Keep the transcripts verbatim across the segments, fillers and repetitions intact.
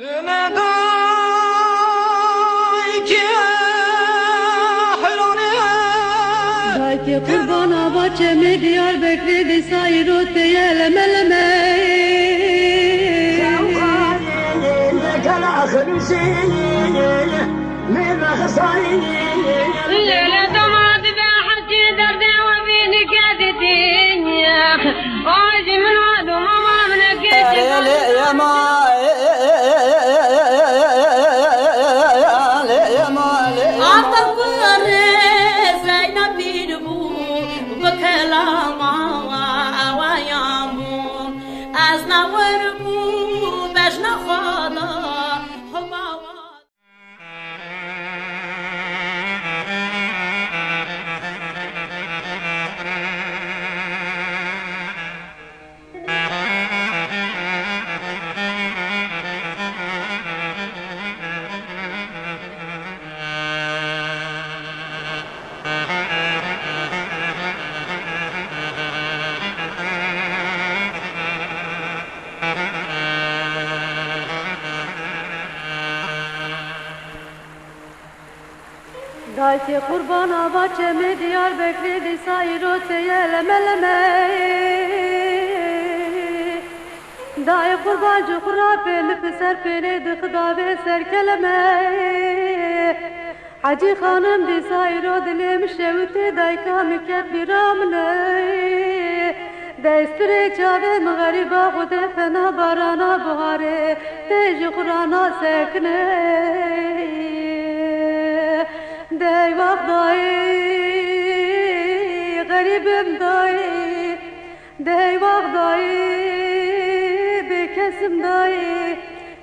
Daykê qurbana va çemê Diyarbekirê dîsa îro tê ye leme leme. Lele doma dibe her çi derdê we bî nike didin. Ay jî min wa doma ma min eke. Erê lê yema, lê yema, lê yema. Aqil kurê Zeynep pîr bû, bi kelama awayan bû. Ez na wir bû, bejna xwe da, hoba wa. Daykê qurban ava çemê Diyarbekirê dîsa îro tê ye leme leme. Dayê qurban ji xwe ra pê li piser pêlê dixidavê ser keleme. Hecî xanim dîsa îro dilê min şewitê dayka min ket bîra min e. Destirê çavê min xerîba xwedê fena barana biharê tê ji xwe ra nasekine. Dey vaxt dayê, xerîbim dayê, dey vaxt dayê, bêkesim dayê,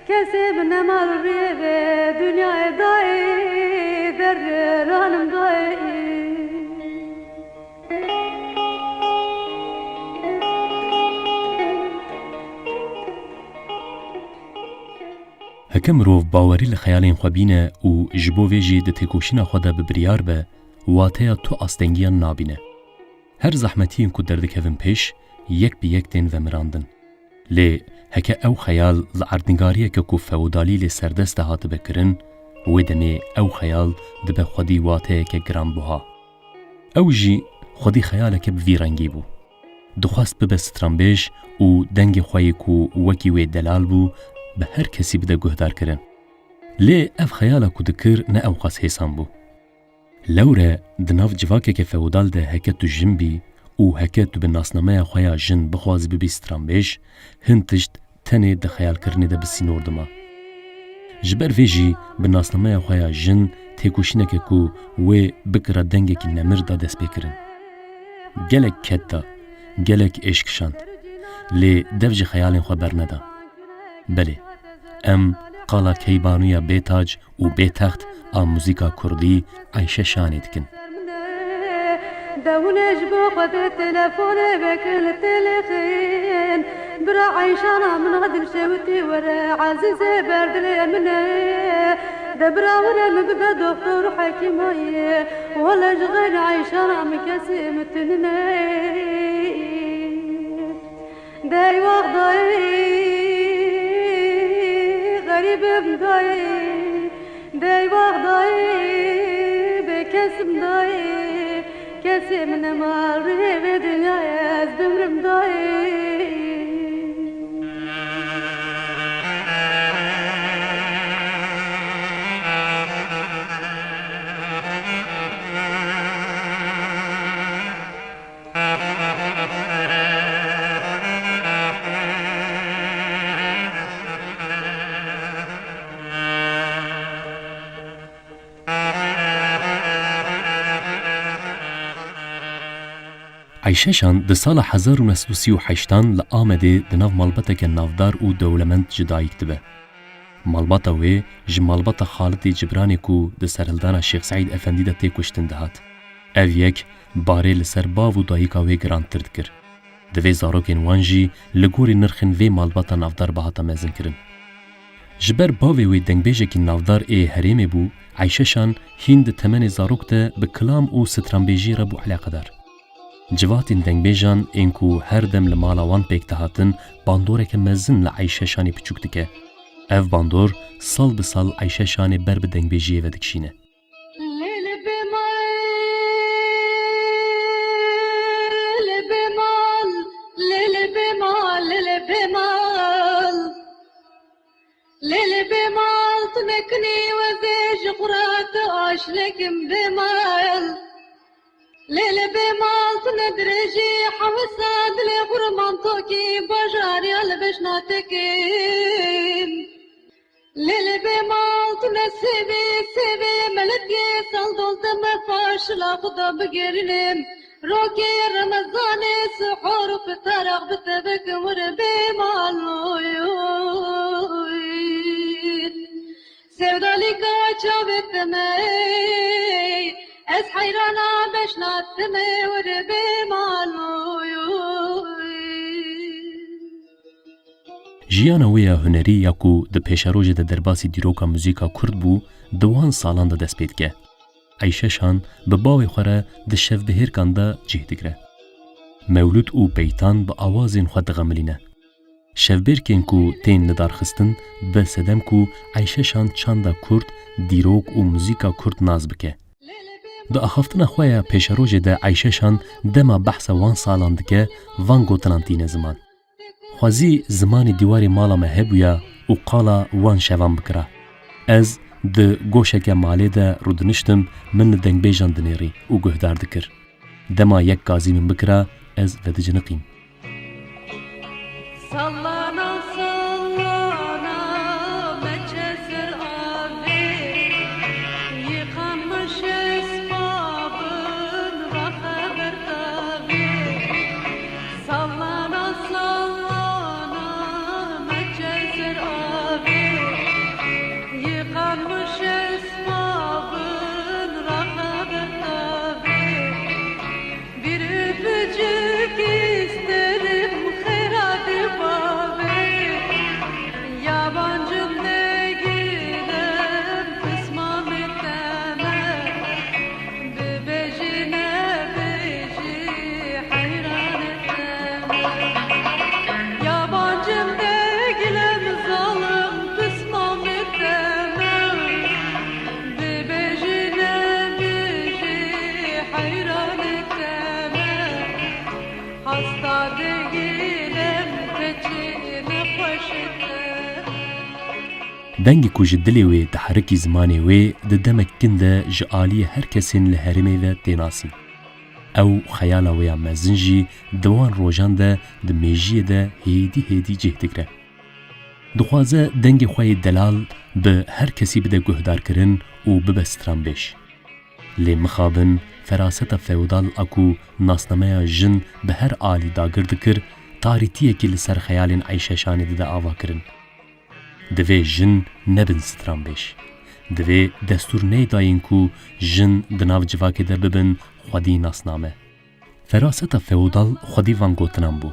kesê min nema li rûyê vê dinyayê dayê, derranim dayê. Heke mirov bawerî li xeyalên xwe bîne û ji bo vê jî di têkoşîna xwe de bi biryar be, wateya tu astengiyan nabîne. Her zehmetiyên ku derdikevin pêş, yek bi yek tên vemirandin. Lê heke ew xeyal li erdnîgariyeke ku feodalî lê serdest de hatibe kirin, wê demê ew xeyal dibe xwedî wateyeke giranbuha. Ew jî xwedî xeyaleke bi vî rengî bû. Dixwest bibe stranbêj û dengê xwe yê ku wekî wê delal bû, bi her kesî bide guhdarkirin. Lê ev xeyala ku dikir ne ewqas hêsan bû. Lewre di nav civakeke feodal de heke tu jin bî û heke tu bi nasnameya xwe ya jin bixwazî bibî stranbêj, hin tişt tenê di xeyalkirinê de bi sînor dima. Ji ber vê jî bi nasnameya xwe ya jin têkoşîneke ku wê bikira dengekî nemir da destpêkirin. Gelek ked da, gelek êş kişand. Lê dev ji xeyalên xwe berneda. Belê, em qala Keybanûya bêtac û bêtext a muzîka kurdî Eyşe Şanê dikin. De hûn ê ji bo Xwedê telefonê vekin li têlêxin. Bira Eyşana min a dilşewitî were, Ezîzê ber dilê min e. De bira were min bibe doktor û hekîmayê. Wele ji xeyr Eyşana min kesê min tunine. Dey vaxt dayê, xerîbim dayê, dey vaxt dayê, bêkesim dayê, kesê min nema rê vê dinyayê ez bimrim dayê. Eyşe Şan di sala hezar û neh sed û sî û heştan li Amedê di nav malbateke navdar û dewlemend ji dayik dibe. Malbata wê ji malbata Xalitê Cibranê ku di serhildana Şêx Seîd Efendî de tê kuştin dihat. Ev yek barê li ser bav û dayika wê girantir dikir. Divê zarokên wan jî li gorî nirxên vê malbata navdar bihata mezinkirin. Ji ber bavê wê dengbêjekî navdar ê herêmê bû, Eyşe Şan hîn di temenê zarok de bi kilam û stranbêjiyê re bû eleqedar. Civatên dengbêjan ên ku her dem li mala wan pêk dihatin, bandoreke mezin li Eyşe Şanê piçûk dike. Ev bandor sal bi sal Eyşe Şanê ber bi dengbêjiyê ve dikişîne. Lê li bê mal, lê li bê mal, lê li bê mal, lê li bê mal. Lê li bê mal tu nekinî wezê ji xwe re tu aşinekim bê mal. Lê li bê mal tu ne dirêjî hewisa dilê xurman tokî bajarî ya li beş natekin. Lê li bê mal tu ne sêvê, sêvê melekê sal dol te me paşila xwe da bigirînim. Rokê Remezanê sihor û fitarak bi te vekim wir bê mal oy, oy. Sevdalîka çavê te me, ez heyrana beşna te me wir bê mal oy, oy. Jiyana wê ya hunerî ya ku di pêşerojê de derbasî dîroka muzîka kurd bû, di wan salan de dest pê dike. Eyşe Şan bi bavê xwe re di şevbihêrkan de cih digire. Mewlûd û beytan bi awazên xwe dixemilîne. Şevbêrkên ku tên lidarxistin dibe sedem ku Eyşe Şan çanda kurd, dîrok û muzîka kurd nas bike. Di axaftina xwe ya pêşerojê de Eyşe Şan dema behsa wan salan dike, van gotinan tîne ziman. Xwezî zimanê dîwarê mala me hebûya û qala wan şevan bikira. Ez di goşeke malê de rûdiniştim, min li dengbêjan dinêrî û guhdar dikir. Dema yek gazî min bikira, ez vediciniqîm. Sallana, sallana, meçe ser avê, yıkanmış esbabın rahe bertavê. Sallana, sallana, meçe ser avê, yıkanmış esbabın rahe bertavê. Bir öpücük isterim, herhalde bavê. Yabancım değilim, kısmam eteme. Bibejine bejî, heyran eteme. Yabancım değilim, zalim, kısmam eteme. Bibejine bejî, heyran eteme. Hasta değilim, keçine xweş eteme. Dengê ku ji dilê wê diherikî zimanê wê, di demek kin de ji aliyê her kesên li herêmê ve tê nasîn. Ew xeyala wê ya mezin jî di wan rojan de di mêjiyê de hêdî hêdî cih digire. Dixwaze dengê xwe yê delal bi her kesî bide guhdarkirin û bibe stranbêj. Lê mixabin, feraseta feodal a ku nasnameya jin bi her alî dagir dikir, tarîtiyekî li ser xeyalên Eyşe Şanê dide avakirin. Divê jin nebin stranbêj. Divê destûr neyê dayîn ku jin di nav civakê de bibin xwedî nasname. Feraseta feodal xwedî van gotinan bû.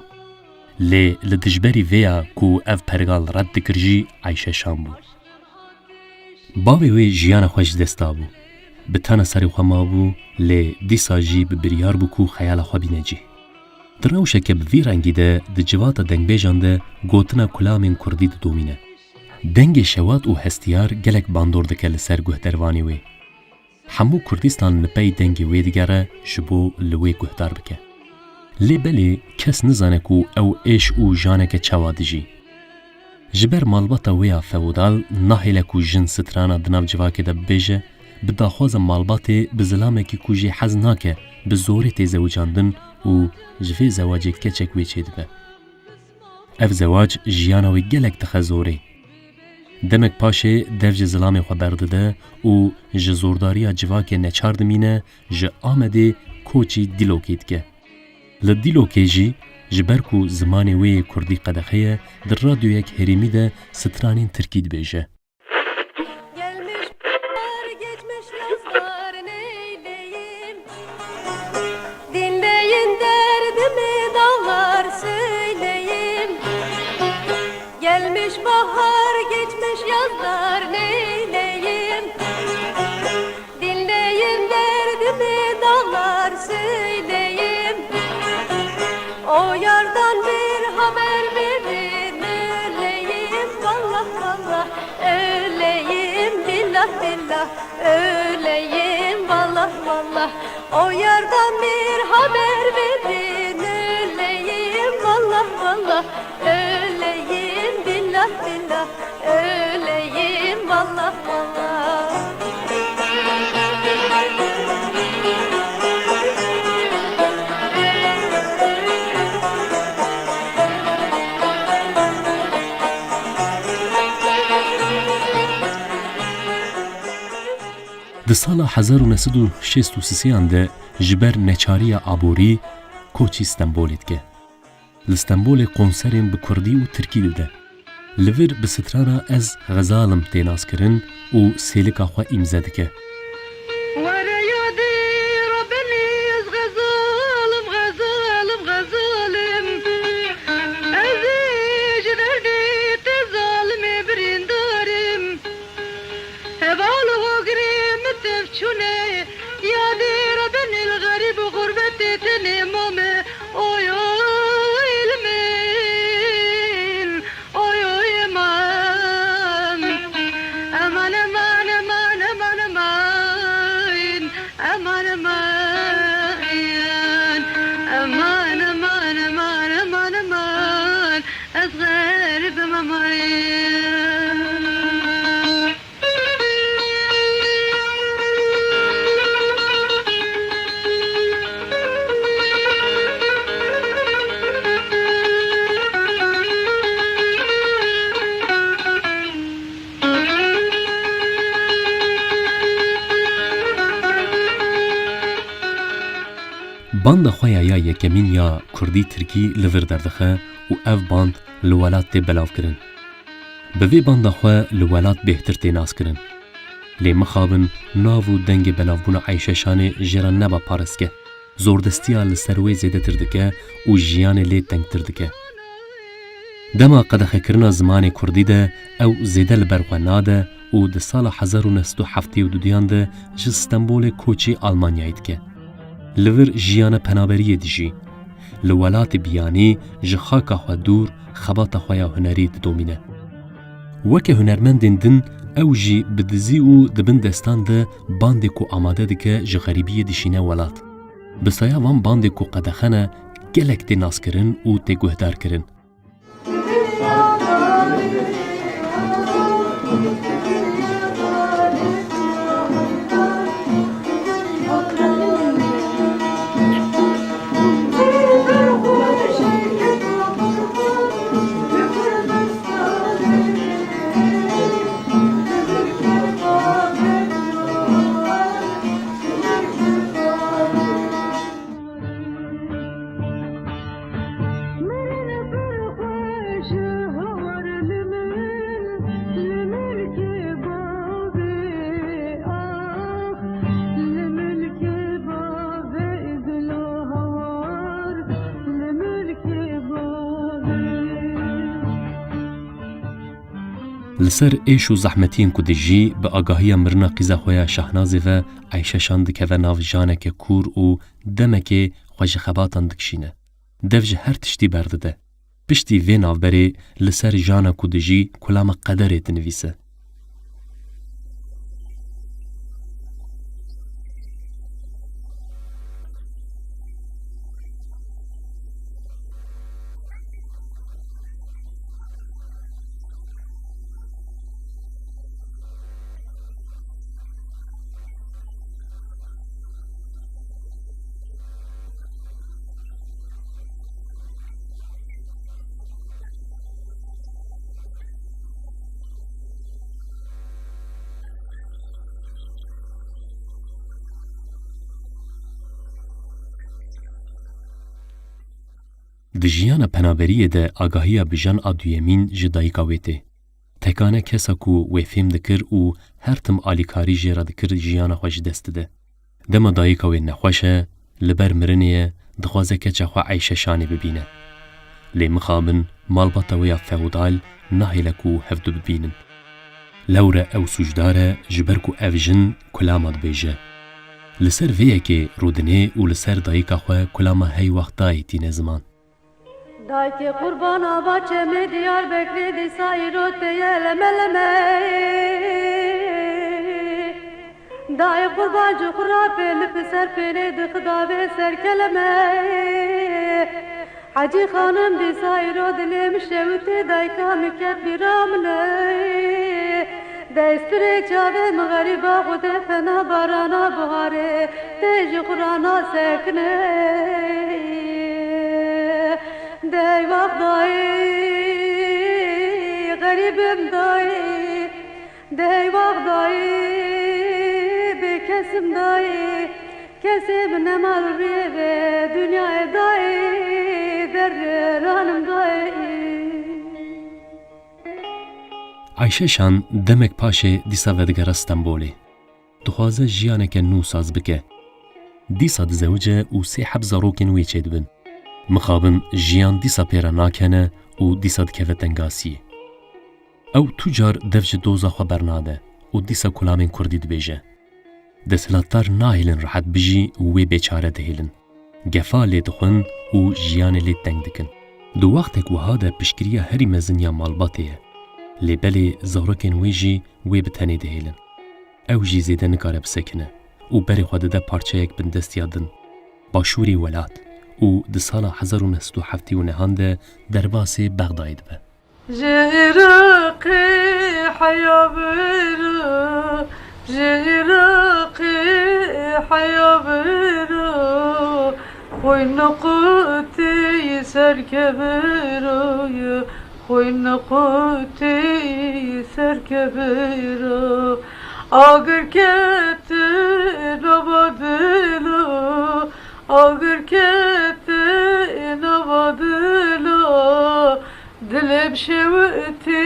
Lê li dijberî vê ya ku ev pergal red dikir jî Eyşe Şan bû. Bavê wê jiyana xwe ji dest dabû. Bi tena serê xwe mabû, lê dîsa jî bi biryar bû ku xeyala xwe bîne cih. Di rewşeke bi vî rengî de di civata dengbêjan de gotina kulamên kurdî didomîne. Dengê şewat û hestiyar gelek bandor dike li ser guhdervanê wê. Hemû Kurdistan li pey dengê wê digere ji bo li wê guhdar bike. Lê belê kes nizane ku ew êş û janeke çawa dijî. Ji ber malbata wê ya feodal nahêle ku jin strana di nav civakê de bibêje, bi daxwaza malbatê bi zilamekî ku jê hez nake bi zorê tê zewicandin û ji vê zewacê keçek wê çêdibe. Ev zewac jiyana wê gelek dixe zorê. Demek paşê dev ji zilamê xwe berdide û ji zordariya civakê neçar dimîne, ji Amedê koçî Dîlokê dike. Li Dîlokê jî ji ber ku zimanê wê yê kurdî qedexe ye, di radyoyek herêmî de stranên tirkî dibêje. Gelmiş bahar, geçmiş yazlar, neyleyim? Dinleyin derdimi dağlar, söyleyim. Gelmiş bahar, geçmiş yazlar, neyleyim? Dinleyin derdimi dağlar, söyleyim. O yardan bir haber verin, öleyim. Vallah, vallah, Billah, öyleyim vallah vallah. O yardan bir haber verin, öyleyim vallah vallah. Öyleyim billah billah, öyleyim vallah vallah. Di sala hezar û neh sed û şêst û sêyan de ji ber neçariya aborî koçî Stenbolê dike. Li Stenbolê konserên bi kurdî û tirkî dide. Li vir bi strana Ez Xezal im tê naskirin û sêlika xwe îmze dike. Were yadê Rebbenê ez xezal im, xezal im, xezal im. Ez ê ji derdê te zalimê birîndar im. Heval û hogirê min tev çûne, yadê Rebbenê li xerîb û xurbetê tenê mame. Oy, oy, li min. Oy, oy, eman. Eman, eman, eman, eman, eman. Eman, eman. Eman, eman, eman, eman, eman. Ez xerîb im, eman. Banda xwe ya ya yekemîn ya kurdî-tirkî li vir derdixe û ev band li welat tê belavkirin. Bi vê banda xwe li welat bêhtir tê naskirin. Lê mixabin nav û dengê belavbûna Eyşe Şanê jê re neba parestke. Zordestiya li ser wê zêdetir dike û jiyanê lê tengtir dike. Dema qedexekirina zimanê kurdî de ew zêde li ber xwe nade û di sala hezar û neh sed û heftê û duduyan de ji Stenbolê koçî Almanyayê dike. Li vir jiyana penaberiyê dijî. Li welatê biyanî ji xaka xwe dûr xebata xwe ya hunerî didomîne. Weke hunermendên din ew jî bi dizî û di bin destan de bandê ku amade dike ji xerîbiyê dişîne welat. Bi saya van bandê ku qedexe ne gelek tê naskirin û tê guhdarkirin. Li ser êş û zehmetiyên ku dijî, bi agahiya mirina qîza xwe ya Şahnazê ve, Eyşe Şan dikeve nav janeke kûr û demekê xwe ji xebatan dikişîne. Dev ji her tiştî berdide. Piştî vê navberê li ser jana ku dijî kulama qederê dinivîse. Di jiyana penaberiyê de agahiya bi jan a duyemîn ji dayika wê tê. Tekane kesa ku wê fêm dikir û her tim alîkarî jê re dikir jiyana xwe ji dest dide. Dema dayika wê nexweş e, li ber mirinê ye, dixwaze keça xwe Eyşe Şanê bibîne. Lê mixabin malbata wê ya feodal nahêle ku hevdu bibînin. Lewre ew sûcdar e, ji ber ku ev jin kulama dibêje. Li ser vê yekê rûdinê û li ser dayika xwe kulama hey wextayê tîne ziman. Dayikê qurbana va çemê Diyarbekirê dîsa îro tê ye leme leme. Dayê qurban ji xwe re pêlif ser pêlê dixida vê ser keleme. Hecî xanim dîsa îro dilê min şewitê dayka min ket bîra min e. Destirê çavê min xerîba xwe tê fena barana biharê tê ji xwe re nasekine. Dey vax dayê, xerîbim dayê. Dey vax dayê, bê kesim dayê, kesê min nema li rûyê vê dinyayê dayê, derranim dayê. Ayşe Şan demek paşê dîsa vedigere Stenbolê. Dixwaze jiyaneke nû saz bike. Dîsa dizewice û sê heb zarokên wê çêdibin. Mixabin jiyan dîsa pê re nakene û dîsa dikeve tengasiyê. Ew tu car dev ji doza xwe bernade û dîsa kulamên kurdî dibêje. Desthilatdar nahêlin rehet bijî û wê bêçare dihêlin. Gefa lê dixwin û jiyanê lê teng dikin. Di wextek wiha de piştgiriya herî mezin ya malbatê ye. Lê belê zarokên wê jî wê bi tenê dihêlin. Ew jî zêde nikare bisekine û berê xwe dide parçeyek bindestiya din, başûrê welat û di sala hezar û neh sed û heftê û nehan de derbasê Bexdayê dibe. Ji Iraqê heya biro, ji Iraqê heya biro, xwîn qutî serkeviro ye, xwîn qutî serkeviro. Agir kete nava dilo, agir kete nava dilo. Dilê bi şewitî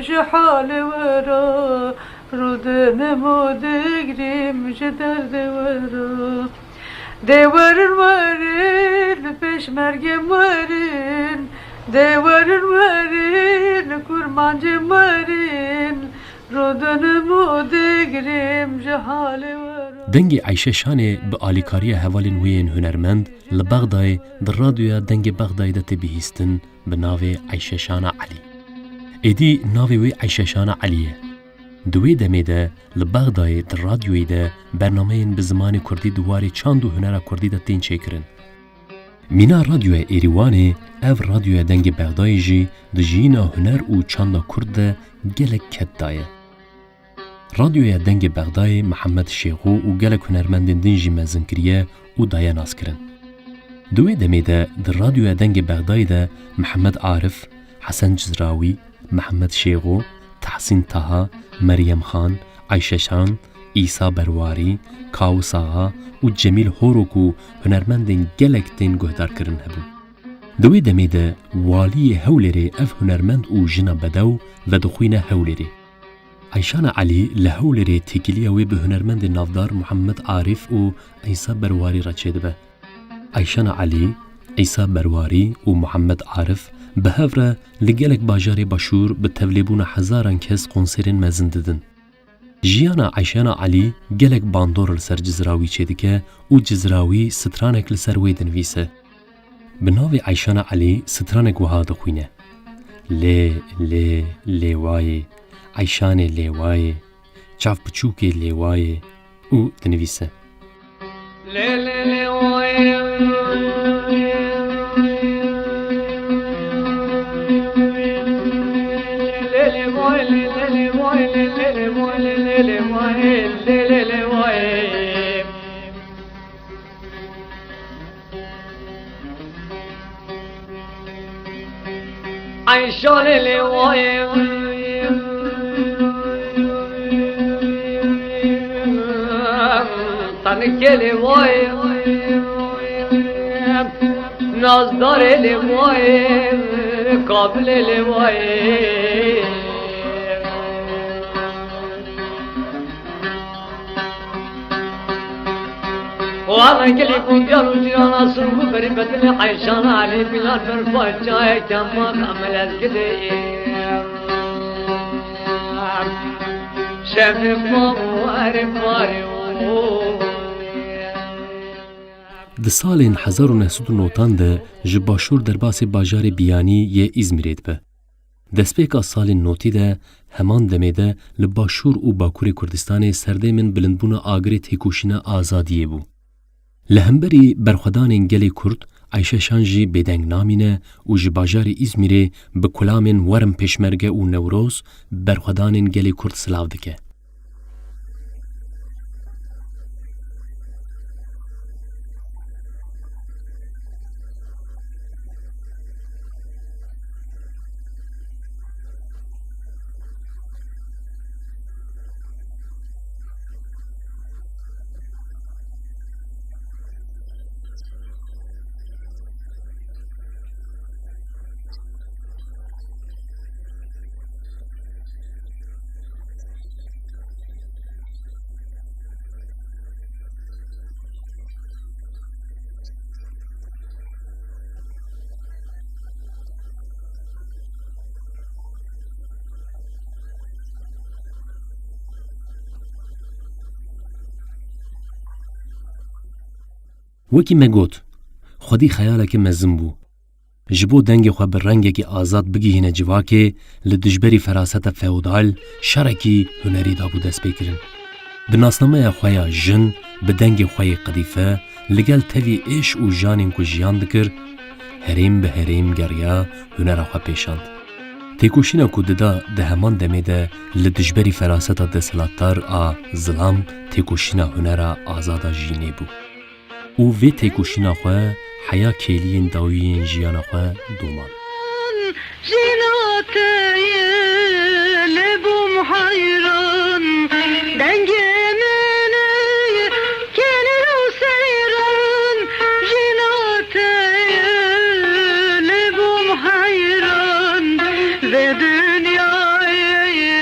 ji halê we re, rûdinin û digrîm ji derdê we re. Dê werin werin, pêşmergên werin, dê werin werin, kurmancên werin, rûdinin û digrîm ji halê we re. Dengê Ayşe Şanê bi alîkariya hevalên wê yên hunermend li Bexdayê di radyoya Dengê Bexdayê de tê bihîstin, bi navê Eyşe Şana Elî. Êdî navê wê Eyşe Şana Elî ye. Di wê demê de li Bexdayê di radyoyê de bernameyên bi zimanê kurdî di warê çand û hunera kurdî de tên çêkirin. Mîna Radyoya Êrîwanê, ev Radyoya Dengê Bexdayê jî di jiyîna huner û çanda kurd de gelek ked daye. Radyoya Dengê Bexdayê Mihemed Şêxo û gelek hunermendên din jî mezin kiriye û daye naskirin. Di wê demê de di Radyoya Dengê Bexdayê de Mihemed Arif, Hesen Cizrawî, Mihemed Şêxo, Tehsîn Taha, Meryem Xan, Ayşe Şan, Îsa Berwarî, Kawis Axa û Cemîl Horok û hunermendên gelek tên guhdarkirin hebûn. Di wê demê de waliyê Hewlêrê ev hunermend û jina bedew vedixwîne Hewlêrê. Eyşana Elî li Hewlêrê têkiliya wê bi hunermendên navdar Muhammed Arîf û Îsa Berwarî re çêdibe. Eyşana Elî, Îsa Berwarî û Muhammed Arîf bi hev re li gelek bajarê Başûr bi tevlêbûna hezaran kes konserên mezin didin. Jiyana Eyşana Elî gelek bandor li ser Cizrawî çêdike û Cizrawî stranek li ser wê dinivîse. Bi navê Eyşana Elî stranek wiha dixwîne: Lê, lê, lêwayê, Eyşanê lêwayê, çav piçûkê lêwayê û dinivîse. Lê, lê, lê, wayê. Lê, lê, wayê, lê, lê, lê, wayê, lê, lê, lê, wayê, lê, lê, lê, wayê, lê, lê, lê, wayê. Eyşanê lêwayê, Tanikê lêwayê, Nazdarê lêwayê, Kabilê lêwayê. Wana gelî ku diyar û cîrana sirû berî bedilê Eyşana Elî Bilal ber façayeke ma xemelez gidê. Şevê ma û erê ma rê û. Di salên hezar û neh sed û newtan de ji Başûr derbasê bajarê Biyanî yê Îzmîrê dibe. Destpêka salên notî de heman demê de li Başûr û Bakurê Kurdistanê serdê min bilindbûna agirê têkoşîna azadiyê bû. Li hemberî berxwedanên gelê Kurd, Eyşe Şan jî bêdeng namîne û ji bajarê Îzmîrê bi kulamên Werim Pêşmerge û Newroz berxwedanên gelê Kurd silav dike. Wekî me got, xwedî xeyaleke mezin bû. Ji bo dengê xwe bi rengekî azad bigihîne civakê, li dijberî feraseta feodal şerekî hunerî dabû destpêkirin. Bi nasnameya xwe ya jin, bi dengê xwe yê qedîfe, li gel tevî êş û janên ku jiyan dikir, herêm bi herêm geriya hunera xwe pêşand. Têkoşîna ku dida di heman demê de li dijberî feraseta desthilatdar a zilam têkoşîna hunera azada jiyînê bû. Û vê têkoşîna xwe heya kêliyên dawî yên jiyana xwe doman. Jina te ye lê bûm heyran, dengê min ê kêlî û seyran. Jina te ye lê bûm heyran, vê dinyayê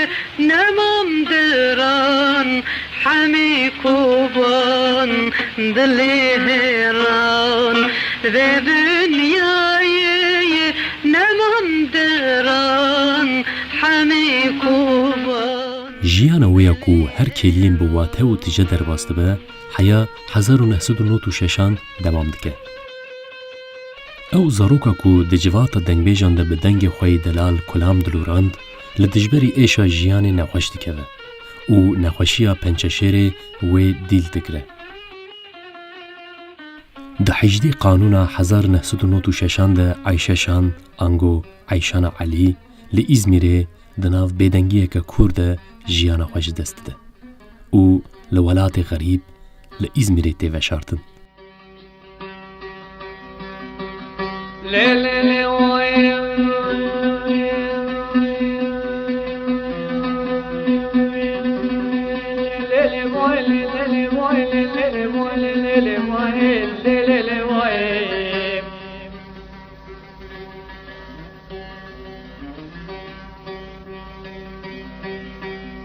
nemam diran. Hemî koban dilê hêran, vê dinyayê nemam diran, hemî koban. Jiyana wê ya ku her kêliyên bi wate û tije derbas dibe, heya hezar û neh sed û nod û şeşan dewam dike. Ew zaroka ku di civata dengbêjan de bi dengê xwe yê delal kulam dilorand, li dijberî êşa jiyanê nexweş dikeve û nexweşiya pençeşêrê wê dîl digre. Di hejdê Qanûna hezar neh sed û nod û şeşan de Eyşe Şan, ango Eyşana Elî, li Îzmîrê di nav bêdengiyeke kûr de jiyana xwe ji dest dide û li welatê xerîb, li Îzmîrê tê veşartin.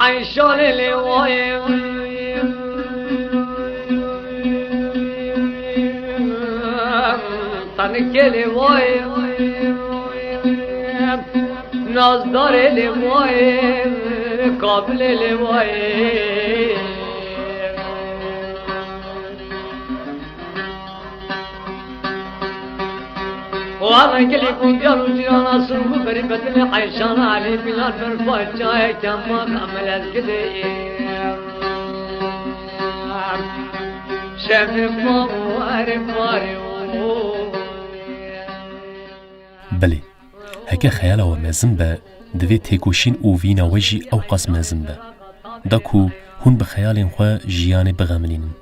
Eyşanê lê wayê Tanikê lê wayê Nazdarê lê wayê Kabilê lê wayê Wana gelî ku diyar û cîrana sirû berî bedilê Eyşana Elî Bilal berfa çayeke maxa melez gidê. Şevê ma û erê ma rê û. Belê, heke xeyala we mezin be, divê têkoşîn û vîna we jî ewqas mezin be. Da ku hûn bi xeyalên xwe jiyanê bixemilînin.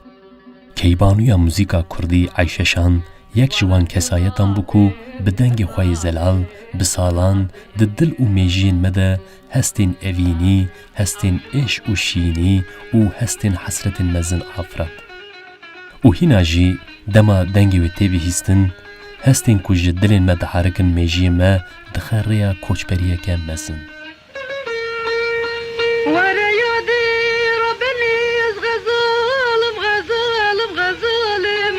Keybanûya muzîka kurdî Eyşe Şan yek ji wan kesayetan bû ku bi dengê xwe yê zelal bi salan di dil û mêjiyên me de hestên evînî, hestên êş û şînî û hestên hesretên mezin afirat. Û hîna jî dema dengê wê tê bihîstin, hestên ku ji dilên me diharikin mêjiyê me dixe rêya koçberiyeke mezin. Were yadê Rebbenî ez xezalim, xezalim, xezalim.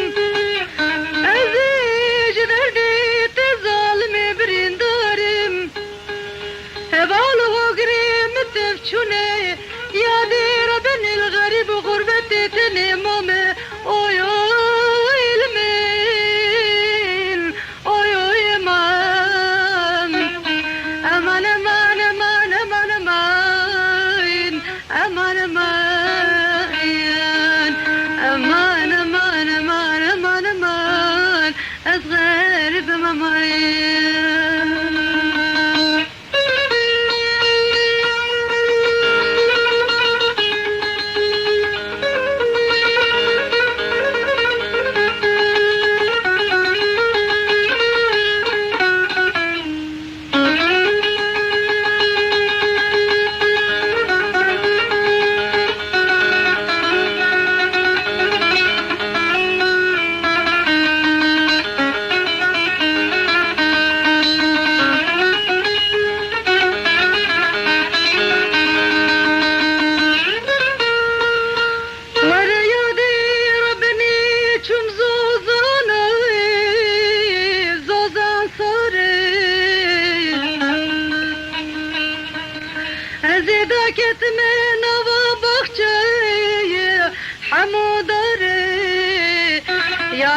Ez ê ji derdê te zalimê birîndarim. Heval û hogirê min tev çûne, yadê Rebbenî li xerîb û xurbetê tenê mame. Oy, oy, li min. Oy, oy, eman. Eman, eman.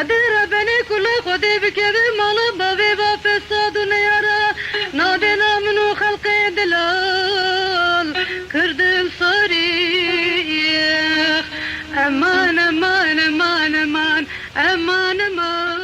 Dê rebenê kula Xwedê bikeve mala bavê va fesad û neyara. Nadê na min û xelqê delal kirdin sarîx. Eman, eman, eman, eman, eman, eman.